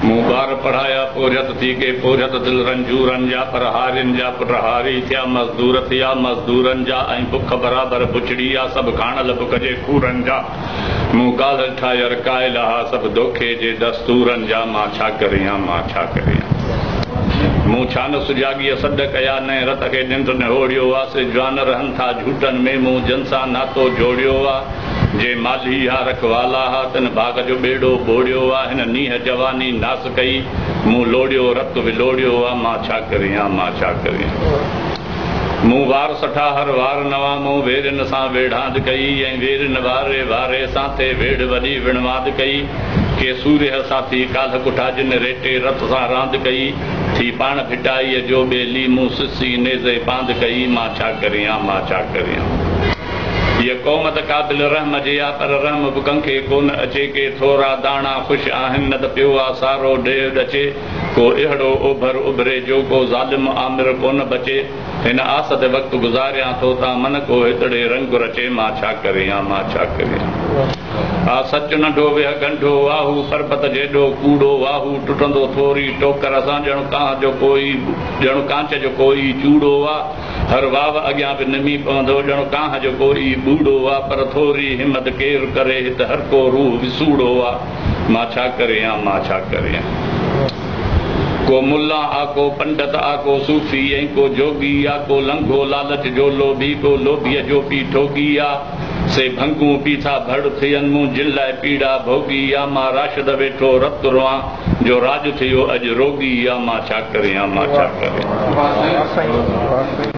مون ٻار پڙهايا پورهيت ٿي ڪي پورهيت دل رنجورن جا پر هارين جا پٽ هاري ٿيا مزدور ٿيا مزدورن جا ۽ بک برابر بڇڙي آ سڀ کاڻل بک جي کورن جا مون ڪالهه ڏٺا ير قائل ها سڀ دوکي جي دستورن جا مان ڇا ڪريان مان ڇا ڪريان مون ڇا نه سجاڳيء سڏ ڪيا نئين رت کي ننڊ نهوڙيو آ سي جوان رهن ٿا جهوٽن ۾ مون جن سان ناتو جوڙيو آ. جي مالهي ها رکوالا ها، تن باغ جو ٻيڙو ٻوڙيو آ، هن نينهن جواني ناس ڪئي، مون لوڙيو رت ولوڙيو آ، مان ڇا ڪريان، مان ڇا ڪريان. مون وار سٺا هر وار نوان، مون ويرين سان ويڙهاند ڪئي، ۽ ويرين واري واري سان ٿي ويڙهه وڏي وڻواند ڪئي، ڪي سورهيه ساٿي ڪالهه ڪٺا جن ريٽي رت سان راند ڪئي، ٿي پاڻ ڀٽائيء جو ٻيلي، مون سسي نيزي پاند ڪئي، مان ڇا ڪريان، مان ڇا ڪريان. هيء قوم ته قابل رحم جي آ، پر رحم به ڪنهن کي ڪونه اچي. ڪي ٿورا داڻا خوش آهن، نه ته پيو آ سارو ڏيهه ڏچي. ڪو اهڙو اوڀر اڀري جو ڪو ظالم آمر ڪونه بچي. هن آس تي وقت گذاريان ٿو، تان من ڪو هتڙي رنگ رچي. مان ڇا ڪريان، مان ڇا ڪريان. آ سچ ننڍو ويهه ڳنڍو، آ هو پربت جيڏو ڪوڙو، آ هو ٽٽندو ٿوري ٽوڪر سان، ڄڻ ڪانهه جو ڪوئي، ڄڻ ڪانچ جو ڪوئي چوڙو آ. هر واو اڳيان به نمي پوندو، ڄڻ ڪانهه جو ڪوئي ٻوڙو آ، پر ٿوري همت ڪير ڪري، هت هر ڪو روح وسوڙو آ، مان ڇا ڪريان، مان ڇا ڪريان. ڪو ملان آ، ڪو پنڊت آ، ڪو صوفي ۽ ڪو جوڳي آ، ڪو لنگهو لالچ جو لوڀي، ڪو لوڀيء جو پي ٺوڳي آ، سي ڀنگون پي ٿا ڀڙ ٿين، مون جن لاء پيڙا ڀوڳي آ، مان راشد ويٺو رت روئان، جو راڄ ٿيو اڄ روڳي آ، مان ڇا ڪريان، مان ڇا ڪريان.